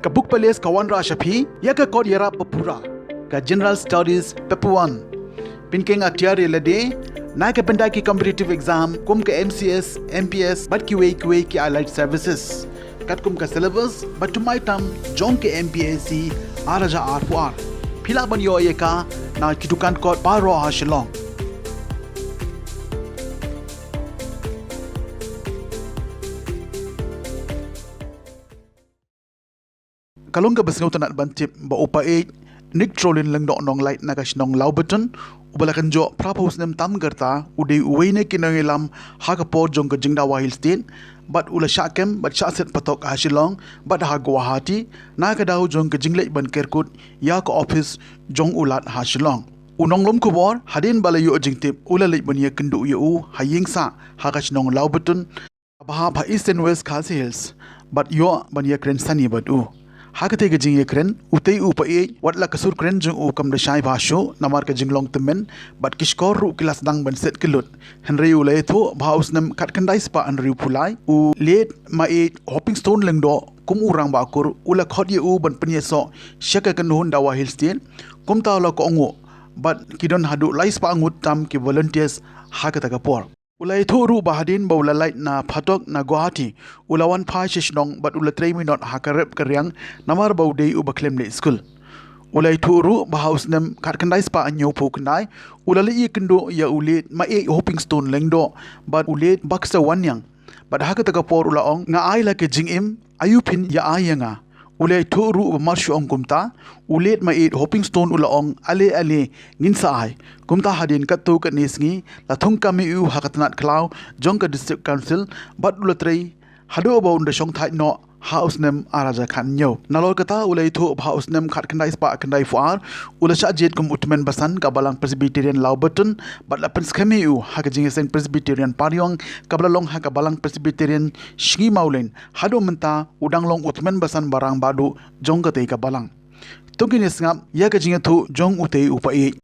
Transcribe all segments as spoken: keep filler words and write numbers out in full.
Ka Book Palace ka wanrah sha phi ïa ka kot ïarap ba pura, ka General Studies Paper One. Pynkheiñ atiar ïa lade na ka bynta ki competitive exam kum ka M C S, M P S bad kiwei kiwei ki allied services. Katkum ka syllabus ba thymmai tam jong ka M P S C ar hajar arphew ar. Phi lah ban ïoh ïa ka na ki dukan kot baroh ha Shillong. Ka long kaba sngewtynnat ban tip ba u paid Nick Trolin Lyngdoh Nonglait na ka shnong Lawbotton, uba la kynjoh phra phew snem tam ka rta, u dei uwei na ki nongïalam ha ka por jong ka jingdawa Hill State, bad u la shah kem bad shah set patok ha Shillong bad ha Guwahati na ka daw jong ka jingleit ban kerkut ïa ka ophis jong u Lat ha Shillong. U nonglum khubor, hadien ba la ïoh jingtip, u la leit ban ïakynduh ïa u ha ïing sah ha ka shnong Lawbotton, kaba hap ha East and West Khasi Hills, bad ïoh ban ïakren sani bad u. Ha katei ka jingïakren, utei u paid, wat la ka sur kren jong u kam da shai bha shuh namar ka jinglong tymmen, bad ki shkor ruh ki la sdang ban set kyllut. Hynrei u la ïathuh ba ha u snem khatkhyndai spah hynriewphew lai, u Late Maid Hopingstone Lyngdoh, kum u rangbah kur, u la khot ïa u ban pynïasoh sha ka kynhun dawa Hill State. Kumta u la kohnguh bad ki don haduh lai spah ngut tam ki volunteers ha kata ka por. U la ïathuh ruh ba hadien ba u la leit na phatok na Guwahati, u la wan phai sha shnong bad u la trei minot ha ka rep ka riang namar ba u dei uba khlem leit skul. U la ïathuh ruh ba ha u snem khatkhyndai spah hynñiewphew khyndai, u la leit ïakynduh ïa u Late Maid Hopingstone Lyngdoh bad u Late Baxter Wanniang. Bad ha kata ka por u la ong, nga ai la ka jingim, aïu phin ïa ai ïa nga? U la ïathuh ruh ba mar shu ong kumta, u Late Maid Hopingstone u la ong, ale ale, ngin sa ai. Kumta hadien katto katne sngi, la thung kam ïa u ha ka tnat khlaw jong ka District Council, bad u la trei haduh ba un da shong thait noh ha u snem ar hajar khathynñiew. Nalor kata u la ïathuh ba ha u snem khatkhyndai spah khyndaiphew ar, u la shah jied kum u tymmen basan ka Balang Presbyterian Lawbotton, bad la pynskhem ïa u ha ka Jingïaseng Presbyterian Pariong kaba la long ha ka Balang Presbyterian Sngi Mawlein. Haduh mynta u dang long u tymmen basan ba rangbah duh jong katei ka balang. To ngin ïa sngap ïa ka jingïathuh jong utei u paid.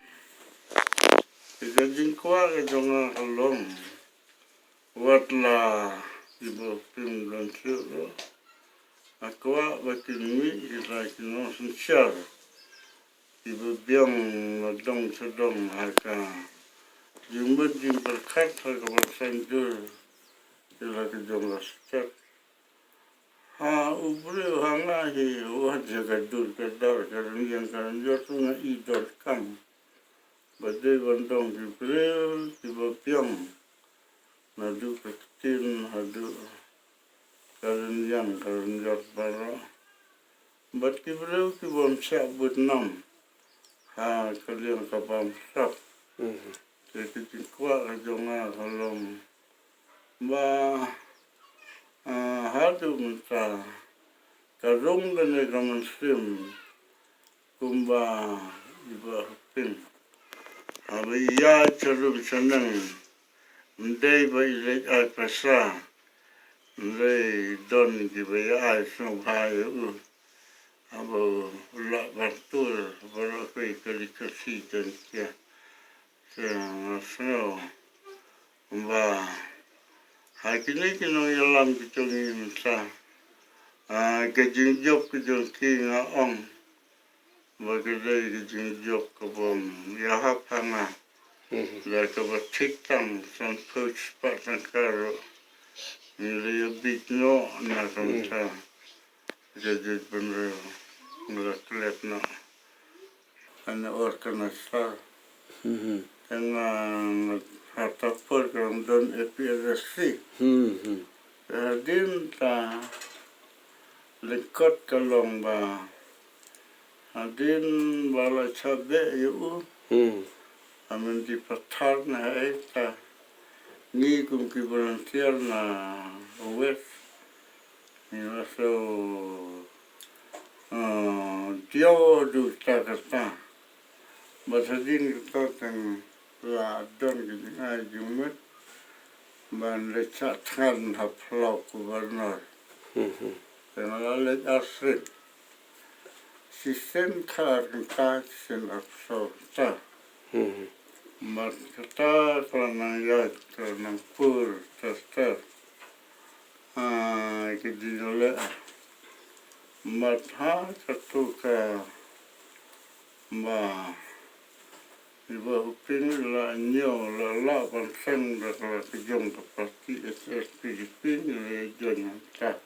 Ka jingkwah ka jong nga ka long, wat la kiba pynbna shuh ruh, nga kwah ba kin mih kita ki nongsynshar kiba biang na dong sha dong ha ka jingmut jingpyrkhat ha kaba sngewthuh ïa la ka jong ka stet. Ha u briew ha nga hi, wat ïa ka dur ka dar, ka rynïeng ka rynjor, nga i donkam ba dei ban don ki briew kiba biang naduh ka ktien haduh ka rynïeng ka rynjor baroh. Bad ki briew ki bym shah bud nam ha ka liang ka bamsap. Te ka jingkwah ka jong nga ka long ba, ah, haduh mynta ka rung kane ka mynsiem kumba i Bah Hoping, haba i ïaid sha rum sha neng, ym dei ba i leit ai pisa, ym dei, don kiba ïa ai sngewbha ïa u. Haba u lah ban tur baroh kawei ka dei ka shi jong ki. Te nga sngew ba ha kine ki nongïalam ki jong ngi mynta, ah, ka jingjop ka jong ki nga ong ba ka dei ka jingjop ka bym ïahap ha nga. Da kaba thik tang sanphew spah tyngka ruh ngi la ïa bit noh na ka bynta ka jaitbynriew. Ngi la klet noh. Kane organizer. Te nga, nga ha ta por ka dang don A P L S C. Te hadien ta lyngkot ka long ba hadien ba la shah beh ïa u, ha Mawlai Pathar ne ha ei ta, ngi kum ki volunteer na West ngi la shu, ah, diaw haduh katta katta. Bad hadien kata tang la don ka jingai jingmut ban leit shah thngan ha phyllaw Governor. Te nga la leit ar sien. Shisien khatar kynta, shisien arphew saw kynta. Bad kata ka la nang ïaid, ka la nang pur ter ter. Ah, ki dei na leh. Mat ha katu ka ba i Bah Hoping la ñiew la lah ban seng da ka la ka jong ka parti H S P D P ngi la join hangta.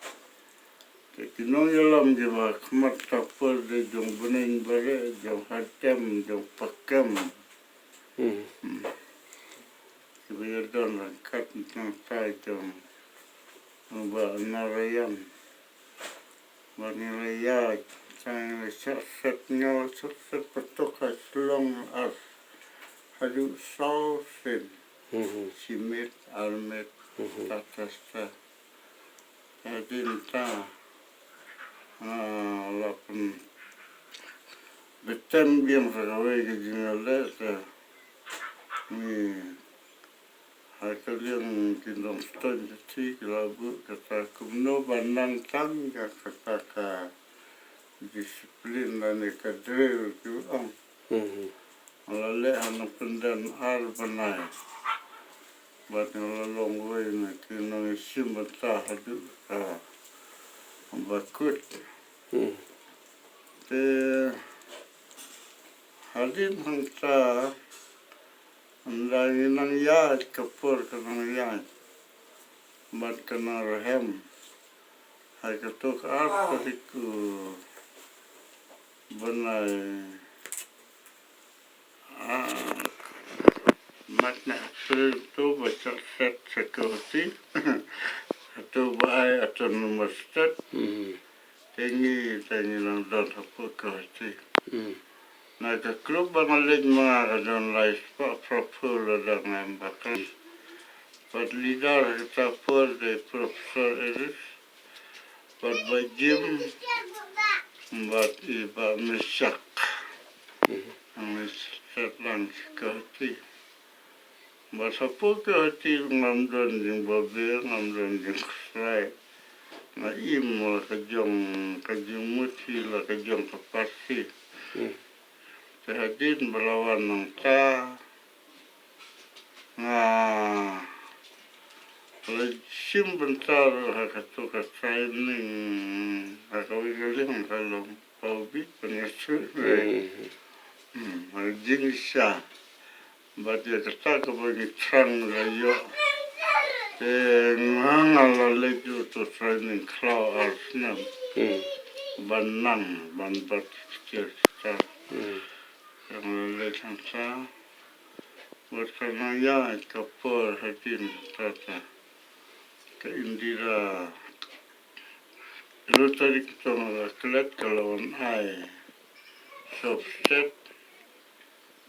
Te ki nongïalam kiba khmat ta por de jong bneng bare jong hadem jong pakem. Hmm. Kiba ïadon ryngkat nangta jong Bah Narayan. Ba ngi la ïaid, sa ngi la shah set, ngi la shah set patok ha Shillong ar haduh saw sien. Mhm. Shi miet, ar miet, mhm, ta ta ta. Hadien ta, ah, la pynbeit biang sa kawei ka jingïaleh te ngi Ha ka liang ki nongstoiñ ka thi ki la buh kata kumno ba nang tang ka kata ka discipline lane ka drill ki ong. Mhm. La leh ha nongkyndon ar bnai. Bad nga la long wei na ki nongshim bynta haduh ka ba kut. Mhm. Te hadien hangta Ynda ngi nang ïaid ka por ka nang ïaid bad ka nang rhem. Ha kato ka ar tarik u bnai, ah, March ne April to ba shah set sha Guwahati. Kato ba ai autonomous state. Mhm. Te ngi, te ngi nang don hapoh Guwahati. Hmm. Na ka group ba nga leit ma nga ka don lai spah phraphew lada ngam bakla. Bad leader ha kata por dei Professor Eris. Bad Bah Jim. Bad i Bah Meshak. Hmm. Ang Meshak lang sha Guwahati. Bad hapoh Guwahati ngam don jingbabe, ngam don jingkhuslai. Nga im la ka jong, ka jingmut hi la ka jong ka party. Hmm. Te hadien ba la wan nangta nga la shim bynta ruh ha kato ka training ha kawei ka liang ka long. Pau bit pynïasoh. Hmm. Hmm, ha jingshisha. Bad ïa kata kaba ngi thrang la ïoh. Te nga nga la leit ïa uto training khlaw ar snem. Hmm. Ban nang, ban bat ktiar ktiar. Hmm. Nga la leit hangta. Bad ka nang ïaid ka por hadien kata. Ka Indira Rotary Club ka la wan ai sop state.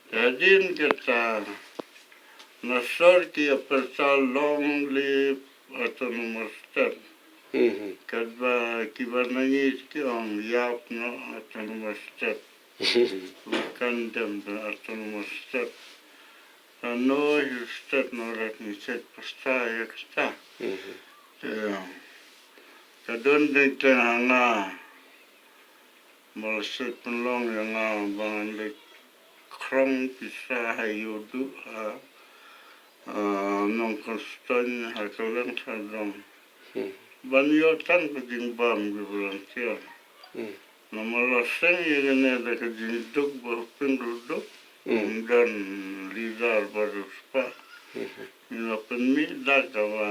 Te hadien kata na sor ki ïa pyrta long live autonomous state. Mhm. Katba kiba na ngi ki ong ïap noh autonomous state. We condemn the autonomous state. Ka no hill state no rat ngi shet pasta ïa kata. Mhm. Te ka don teng teng ha nga. Ba la shet pynlong ïa nga ba ngan leit khrong pisa ha ïohduh ha, ah, nongkonstan ha ka leng sha dong. Hmm. Ban ïoh tang ka jingbam ki volunteer. Hmm. Namar la seng ïa kane da ka jingduk ba pynruduk. Hmm. Ym don leader ba riewspah. Hmm. Ngi la pynmih da kaba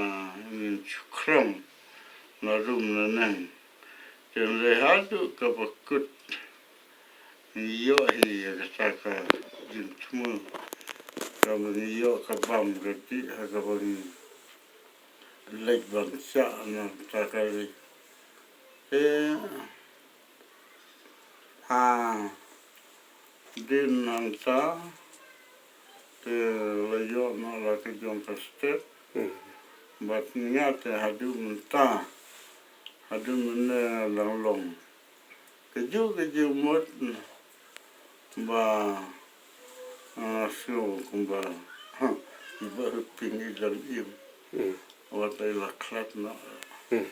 ngin shu khrong na rum na neng. Te hynrei haduh kaba kut ngi ïoh hi ïa kata ka jingthmu kaba ngi ïoh ka bam ka dih ha kaba ngi leit ban shah na kata ka ri. Te hadien hangta te la ïoh noh la ka jong ka state. Hmm. Bad nga te haduh mynta haduh mynne nga dang long kajuh ka jingmut ba nga sngew kumba i Bah Hoping i dang im. Hmm. Wat i la khlad noh. Hmm.